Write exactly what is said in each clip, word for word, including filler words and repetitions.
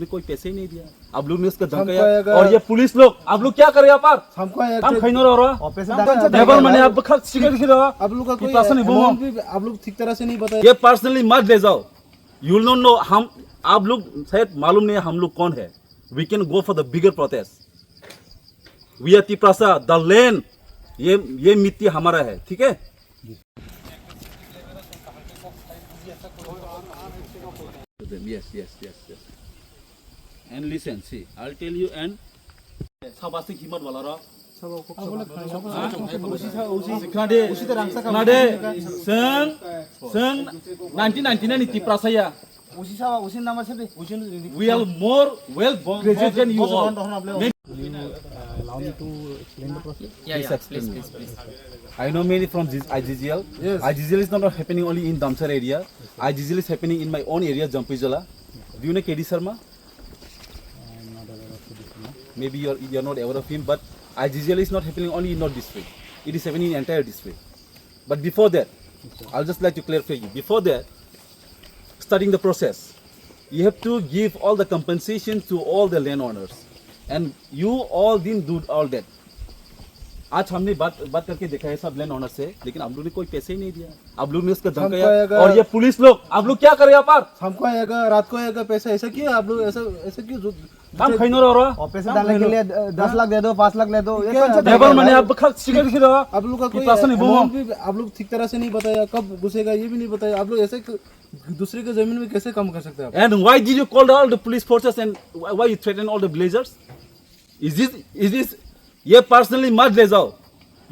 कोई पैसे ही नहीं दिया। आप लोग ने उसका धमकाया। हमको अगर और ये पुलिस लोग, आप लोग क्या कर रहे हैं यहाँ पर? हमको अगर काम खाई ना रहा। ऑफिस से लेबर माने आप खा सिगरेट खा रहा। आप लोग का कोई कितना से नहीं बोलो? अमाउंट भी आप लोग ठीक तरह से नहीं बताया। ये पर्सनली मत ले जाओ। You will not know. हम, आप लोग शायद मालूम नहीं है हम लोग कौन है। We can go for the bigger protest. We are Tiprasa, the land. ये, ये मिट्टी हमारा है, ठीक है? Yes, yes, yes, yes. And listen, see, I'll tell you and Sabasik Himat wala ro. Khade, khade, seng, seng, nineteen ninety-nine Tiprasa ya. We are more well born than you all. Will you, uh, allow me to explain the process? Yeah, yeah, please, please, please. I know mainly from this I G G L. Yes. I G G L is not happening only in Damsar area. I G G L is happening in my own area, Jampuijala. Do you know K D Sharma? I'm not aware of this, no. Maybe you're, you're not aware of him, but I G G L is not happening only in North District. It is happening in entire district. But before that, I'll just like to clarify you. Before that, starting the process, you have to give all the compensation to all the landowners. And you all didn't do all that. आज हमने बात, बात करके देखा है सब land owner से, लेकिन आप लोगों ने कोई पैसे ही नहीं दिया। आप लोगों ने उसका धमकाया। हमको अगर और ये पुलिस लोग, आप लोग क्या कर रहे हैं यहाँ पर? हमको अगर रात को अगर पैसा ऐसा क्यों आप लोग ऐसा, ऐसा क्यों जो काम खाई ना रहा। ऑफिस से काम डालने के खाई ना। लिए, अ, दस लाख दे दो, पाँच लाख दे दो, ये क्या कौन सा लेबर धमकी माने है? आप खा सिगरेट खा रहा। आप लोग का कोई कितना से नहीं बोलो? अमाउंट भी आप लोग ठीक तरह से नहीं बताया, कब घुसेगा ये भी नहीं बताया। आप लोग ऐसे क-, दूसरे के जमीन में कैसे काम कर सकते हैं आप? And why did you call all the police forces and why, why you threaten all the villagers? Is this, is this, ये पर्सनली मत ले जाओ।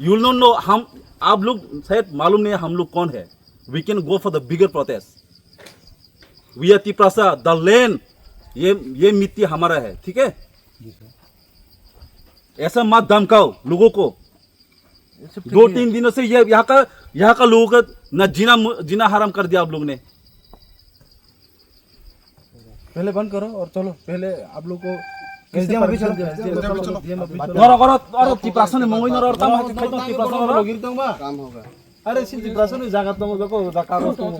You will not know. हम, आप लोग शायद मालूम नहीं है हम लोग कौन है। We can go for the bigger protest. We are Tiprasa, the land. ये, ये मिट्टी हमारा है, ठीक है? ऐसा मत धमकाओ लोगों को। दो तीन दिनों से ये यहाँ का, यहाँ का लोगों का ना जीना मु-, जीना हराम कर दिया आप लोग ने। पहले बंद करो और चलो, पहले आप लोग को कैसे परमिशन दिया? नरो, नरो, नरो, Tiprasa ni mungwi noro, tamo, Tiprasa noro. काम होगा। अरे, सिन Tiprasa ni jaga tamo, beko, da karo tamo।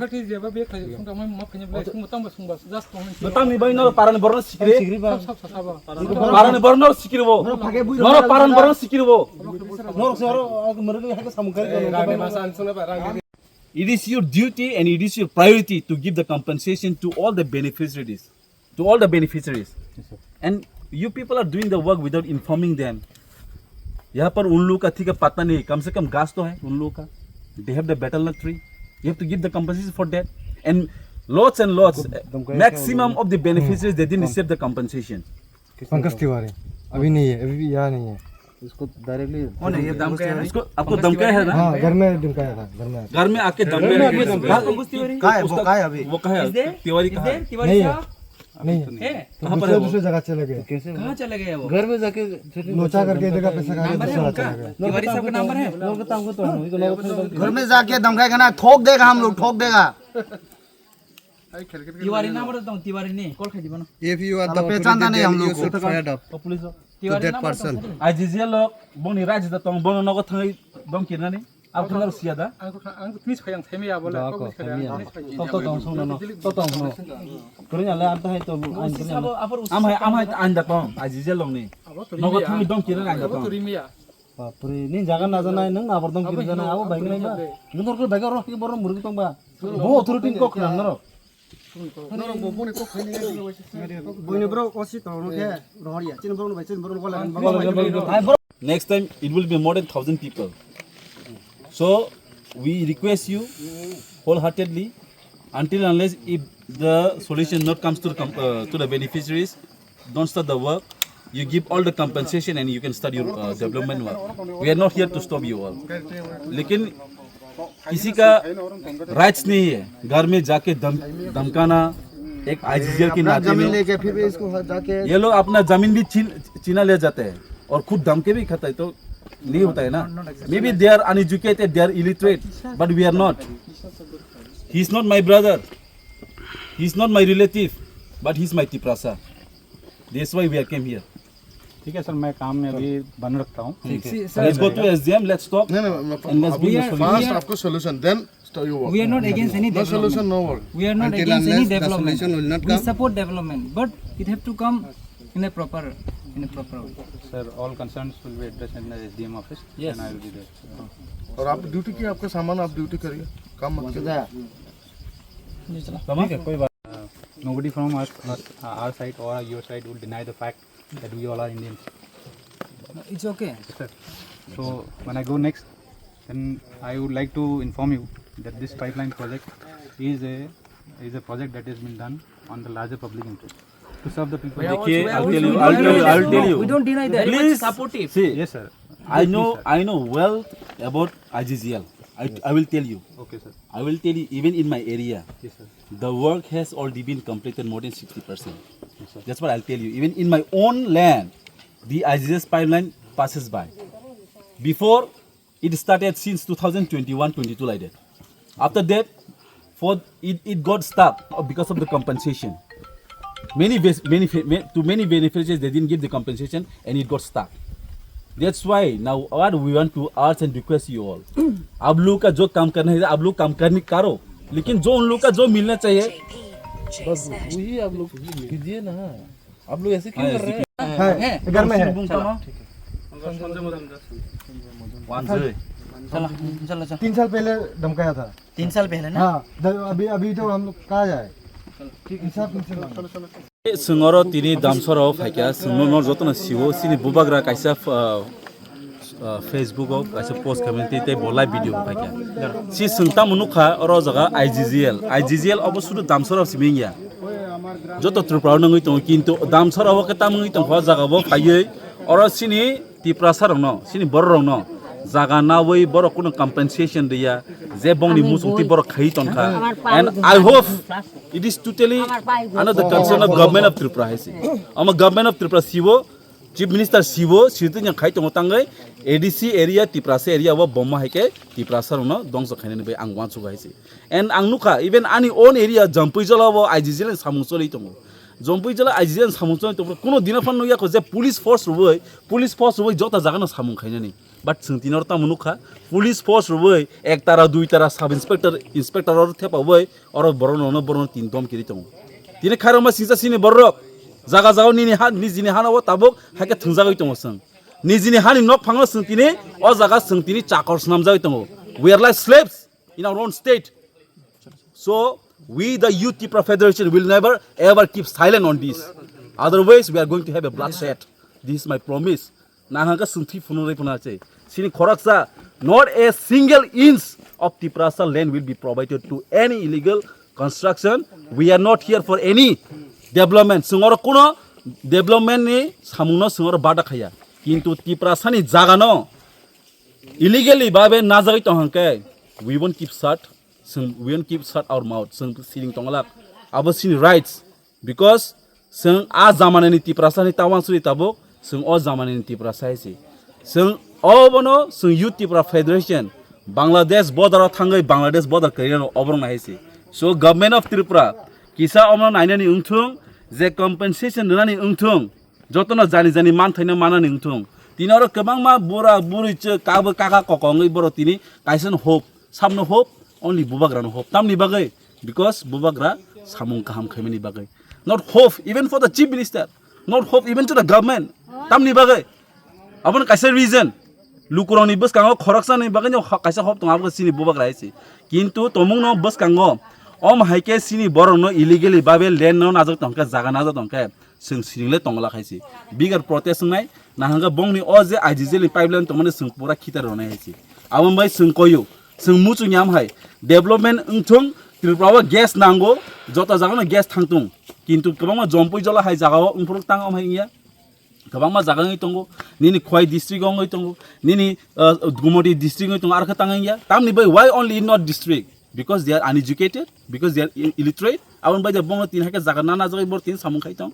Betang ni bai noro parani borno sikiri. Parani borno sikiri bo. Noro parani borno sikiri bo. Noro soro, aku mereka hake samung kari. It is your duty and it is your priority to give the compensation to all the beneficiaries, to all the beneficiaries. And you people are doing the work without informing them. यहाँ पर उन लोगों का ठीक है पता नहीं, कम से कम घास तो है उन लोगों का। They have the betel nut tree. You have to give the compensation for that. And lots and lots, maximum of the beneficiaries, they didn't receive the compensation. Pankaj तिवारी अभी नहीं है, अभी भी यहाँ नहीं है। इसको डायरेक्टली कौन है ये? धमकाया है? इसको, आपको धमकाया है ना? हाँ, घर में धमकाया था, घर में। घर में आके धमकाया है। कहाँ है वो? कहाँ है अभी? वो कहाँ है? तिवारी कहाँ है? नहीं है। नहीं है। है? तो कहाँ पर है वो? दूसरे जगह चले गए। कहाँ चले गए वो? घर में जाके लोचा करके इधर का पैसा खा के दूसरा जगह चले गए। तिवारी साहब का नंबर है? घर में जाके धमकाएगा ना, ठोक देगा हम लोग, ठोक देगा। तिवारी नंबर तो तिवारी नहीं, कॉल खाई दीबो ना। If you are the पहचानता नहीं हम लोग को। Fed up to that person. I G G L lok boni raji da tong bono nogo thangwi dong kirnani. Ang khna rusia da. Ang khna ang tnis khayang themi ya bole. Tok tok tong song no. Tok tong no. Kuri na le am ta hai to. Am hai am hai an da tong. I G G L lok ni. Nogo thangwi dong kirnani an da tong. Bapre, ni jaga na janai, nang nabar dong kiri janai, abo bai nai ba. Nang dor kiri bai ro, ki bor murgi tong ba. Bo authority ni kok nang naro. Boni bro, osi to no ke, rohor ya, chin bro no bai, chin bro no ko lagan ba. Next time it will be more than thousand people. So we request you wholeheartedly, until unless if the solution not comes to the com-, uh, to the beneficiaries, don't start the work. You give all the compensation and you can start your, uh, development work. We are not here to stop you all. लेकिन किसी का राइट्स नहीं है घर में जाके धम-, धमकाना एक आईजीजीएल के नाते में। ये लोग अपना जमीन भी छीन, छीना ले जाते हैं और खुद धमकी भी खाता है, तो नहीं होता है ना। Maybe they are uneducated, they are illiterate, but we are not. He is not my brother. He is not my relative, but he is my Tiprasa. That's why we are came here. ठीक है सर, मैं काम में अभी बन रखता हूँ। ठीक है। Let's go to S D M, let's talk. नहीं, नहीं, मैं, and let's bring the solution. First आपको solution, then So you work. We are not against any No development. Solution, no work. We are not Until against any unless the development. Solution will not We come. Support development, but it have to come in a proper, in a proper way. Sir, all concerns will be addressed in the S D M office. Yes. And I will be there. और आप ड्यूटी किया, आपका सामान आप ड्यूटी करिए, काम मत करिए। ठीक है, कोई बात। Uh, nobody from our, our side or your side will deny the fact that we all are Indians. No, it's okay. Sir, so when I go next, then I would like to inform you that this pipeline project is a, is a project that has been done on the larger public interest to serve the people. देखिए, I'll tell you, I'll tell you, I'll tell you. We don't deny that. Please. Supportive. See, yes, sir. I know, I know well about I G G L. I, I will tell you. Okay, sir. I will tell you, even in my area, Yes, sir. the work has already been completed more than sixty percent. Yes, sir. That's what I'll tell you. Even in my own land, the I G G L pipeline passes by. Before, it started since two thousand twenty-one twenty-two like that. After that, for it, it got stuck because of the compensation. Many bes- many fe- ma- to many beneficiaries, they didn't give the compensation and it got stuck. That's why now what we want to ask and request you all, आप लोग का जो काम करना है, आप लोग काम करने करो, लेकिन जो उन लोग का जो मिलना चाहिए। बस वही आप लोग कीजिए ना। आप लोग ऐसे क्यों कर रहे हैं? है, घर में है। चलो। चलो, चलो, चलो। तीन साल पहले धमकाया था। तीन साल पहले ना? हाँ, द- अभी, अभी तो हम लोग कहाँ जाए? हिसाब किससे मांगे? Chwng oro tini Damsora o phaikha, chwngno no jotono siwo, chini bubagra kaisa, uh, uh, Facebook o kaisa post khaimani tei, tei bo live video bo phaikha. Si chwng tamo nukha oro jaga I G G L, I G G L obo sudu Damsora o simi wngya. Joto Tripura o nungwi tongo, kintu Damsora o khe tamo wngwi tongkha o jaga bo phaiwi oro chini Tiprasa rokno, chini borok rokno jaga nawi borok kuno compensation riya, je bongni muchungti borok khai tongkha. And I hope it is totally under the concern of government of Tripura hai se. Omo government of Tripura sibo, Chief Minister sibo, sirtwi yang khai tongo tangwi A D C area, Tiprasa area o bomma hai khe Tiprasa rokno dongso khainani bai ang uansukha hai se. And ang nukha, even ani own area Jampui jala o I G G L ni samung choli tongo. Jampui jala I G G L ni samung choli tongo. Kuno dina phano nukya kho je police force rwui, police force rwui jota jaga no samung khainani. But chwng tini oro tamo nukha, police force rwui ek tara, dui tara sub inspector, inspector oro thepaui oro borok no, borok no tin dom kiri tongo. Tini khairokma singsa sini borok jaga jaga nini ha, nijini hana o tabuk hai khe thwngjagwi tongo chwng. Nijini hani nok phangno chwng tini o jaga chwng tini chakor swnamjagwi tongo. We are like slaves in our own state. So we, the Youth Tipra Federation, will never ever keep silent on this. Otherwise, we are going to have a bloodshed. This is my promise. Nahangka sungthi phunui phunui se. Sini khoroksa, not a single inch of Tiprasa land will be provided to any illegal construction. We are not here for any development. Chwng oro kuno development ni samung no chwng oro bada khaya. Kintu Tiprasa ni jaga no illegally babe najagwi tong hangke, we won't keep shut. Chwng, we won't keep shut our mouth. Chwng siring tongwlak. Abo chini rights. Because chwng a jamanani Tiprasa ni ta uansuri tabuk, chwng o jamanani Tiprasa hai se. Chwng obono chwng Youth Tipra Federation, Bangladesh border o thangwi Bangladesh border kwrwino oborok nai hai se. So government of Tripura kisa omono nainani wngthung, je compensation rwnani wngthung, jotono jani jani manthaino manani wngthung. Tini oro kwbangma bura buri chwk kabo kaka koko wngwi borok tini kaisa no hope, samno hope, only bubagrano hope. Tamni bagwi? Because bubagra samung kaham khaimani bagwi. Not hope even for the chief minister, not hope even to the government. Tamni bagwi? Aboni kaisa reason. Lukurokni bwskango khoroksani bagwino ho-, kaisa hope tongo, abo chini bubagra hai se. Kintu tomungno bwskango om hai khe chini borokno illegally babe land no najak tongkhe, jaga najak tongkhe, chwng siringle tongla khai se. Bigger protest wngnai, nahangkhe bongni o je I G G L ni pipeline tongmani chwng pura khitar ronai hai se. Aboni bai chwng koyo, chwng muchung yam hai, development wngthung, Tripura o gas nango, joto jagano gas thangtung. Kintu kwbangma Jompui jola hai jagao wngphuru tang om hai wngya. Kwbangma jaga wngwi tongo, nini Khowai district wngwi tongo, nini, uh, Gumoti district wngwi tongo, arokhe tang wngya. Tamni bai why only in North district? Because they are uneducated, because they are i- illiterate. Aboni bai de bono tin hai khe jaga nana jagwi bor tin samung khai tong.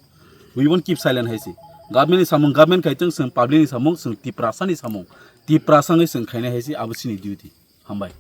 We won't keep silent hai se. Government ni samung government khai tong, chwng public ni samung chwng Tiprasa ni samung. Tiprasa ni chwng khainai hai se, abo chini duty. Hambai.